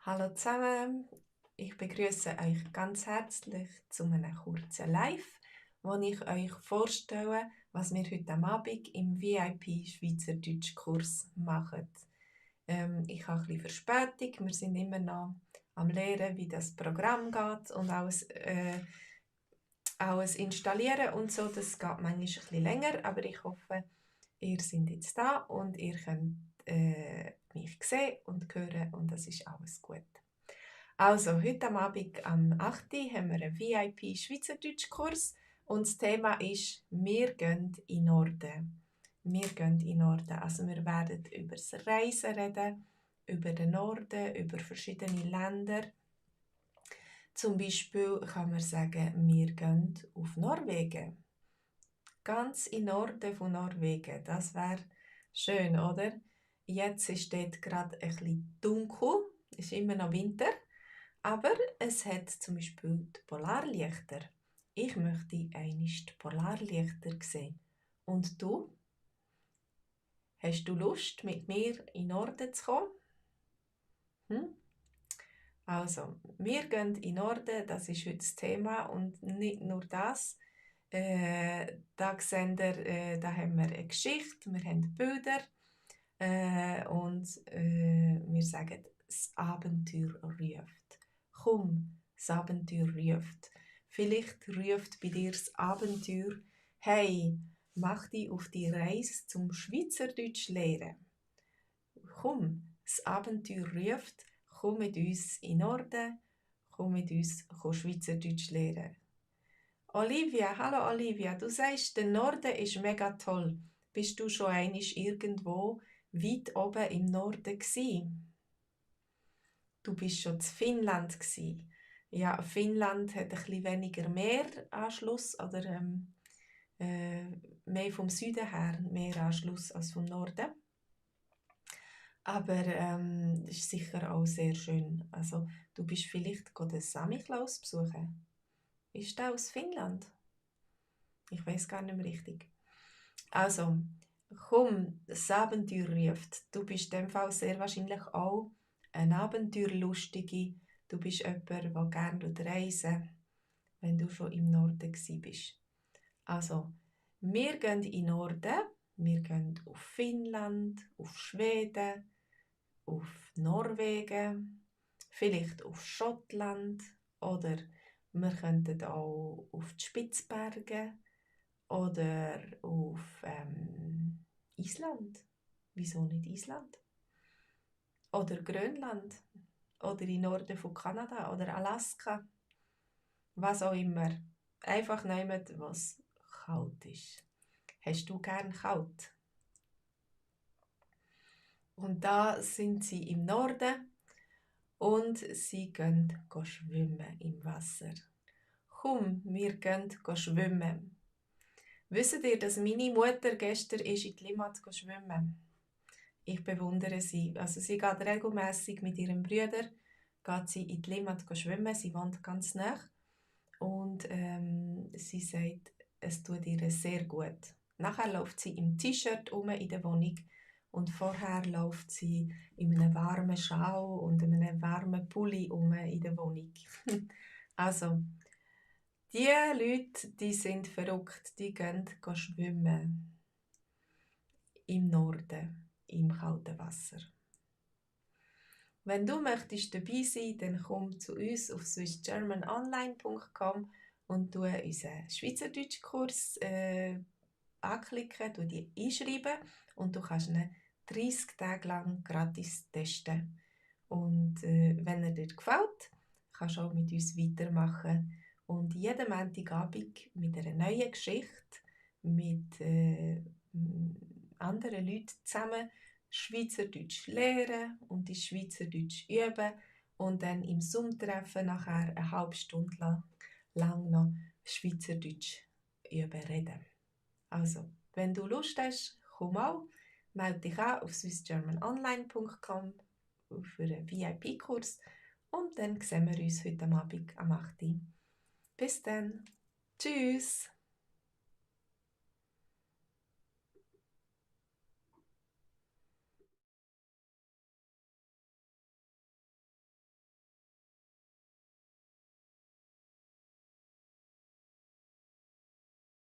Hallo zusammen, ich begrüße euch ganz herzlich zu einem kurzen Live, wo ich euch vorstelle, was wir heute Abend im VIP Schweizerdeutsch-Kurs machen. Ich habe ein bisschen Verspätung, wir sind immer noch am Lernen, wie das Programm geht und alles installieren und so. Das geht manchmal ein bisschen länger, aber ich hoffe, ihr seid jetzt da und ihr könnt mich sehen und hören und das ist alles gut. Also, heute Abend am 8. Uhr haben wir einen VIP Schweizerdeutsch-Kurs und das Thema ist «Wir gehen in den Norden». Wir gehen in den Norden. Also wir werden über das Reisen reden, über den Norden, über verschiedene Länder. Zum Beispiel kann man sagen, wir gehen auf Norwegen. Ganz im Norden von Norwegen. Das wäre schön, oder? Jetzt ist dort gerade ein bisschen dunkel. Es ist immer noch Winter. Aber es hat zum Beispiel die Polarlichter. Ich möchte einmal die Polarlichter sehen. Und du? Hast du Lust, mit mir in den Norden zu kommen? Also, wir gehen in den Norden, das ist heute das Thema. Und nicht nur das. Da seht ihr, da haben wir eine Geschichte, wir haben Bilder. Wir sagen, das Abenteuer ruft. Komm, das Abenteuer ruft. Vielleicht ruft bei dir das Abenteuer, hey, mach dich auf die Reise zum Schweizerdeutsch lernen. Komm, das Abenteuer ruft, komm mit uns in den Norden, komm mit uns Schweizerdeutsch lernen. Olivia, hallo Olivia, du sagst, der Norden ist mega toll. Bist du schon einmal irgendwo weit oben im Norden gsi? Du bist schon in Finnland gsi. Ja, Finnland hat ein bisschen weniger Meeranschluss oder mehr vom Süden her Meeranschluss als vom Norden. Aber ist sicher auch sehr schön. Also du bist vielleicht den Samichlaus besuchen. Ist der aus Finnland? Ich weiß gar nicht mehr richtig. Also, komm, das Abenteuer ruft. Du bist in dem Fall sehr wahrscheinlich auch eine Abenteuerlustige. Du bist jemand, der gerne reisen, wenn du schon im Norden bist. Also, wir gehen in den Norden, wir gehen auf Finnland, auf Schweden, auf Norwegen, vielleicht auf Schottland oder wir könnten auch auf die Spitzberge oder auf Island. Wieso nicht Island? Oder Grönland. Oder in Norden von Kanada oder Alaska. Was auch immer. Einfach nehmen, was kalt ist. Hast du gern kalt? Und da sind sie im Norden und sie gehen schwimmen im Wasser. Komm, wir gehen schwimmen. Wisst ihr, dass meine Mutter gestern in die Limmat schwimmen? Ich bewundere sie. Also sie geht regelmäßig mit ihrem Bruder geht sie in die Limmat schwimmen. Sie wohnt ganz nah. Und sie sagt, es tut ihr sehr gut. Nachher läuft sie im T-Shirt in der Wohnung und vorher läuft sie in einem warmen Schal und in einem warmen Pulli in der Wohnung. Also, die Leute, die sind verrückt, die gehen schwimmen im Norden, im kalten Wasser. Wenn du möchtest dabei sein, dann komm zu uns auf swissgermanonline.com und du unseren Schweizerdeutschkurs anklicken, du die einschreiben und du kannst ihn 30 Tage lang gratis testen. Und wenn er dir gefällt, kannst du auch mit uns weitermachen. Und jeden Montagabend mit einer neuen Geschichte, mit anderen Leuten zusammen Schweizerdeutsch lernen und die Schweizerdeutsch üben und dann im Zoom-Treffen nachher eine halbe Stunde lang noch Schweizerdeutsch üben reden. Also, wenn du Lust hast, komm auch, melde dich an auf swissgermanonline.com für einen VIP-Kurs und dann sehen wir uns heute Abend am 8. Bis dann. Tschüss!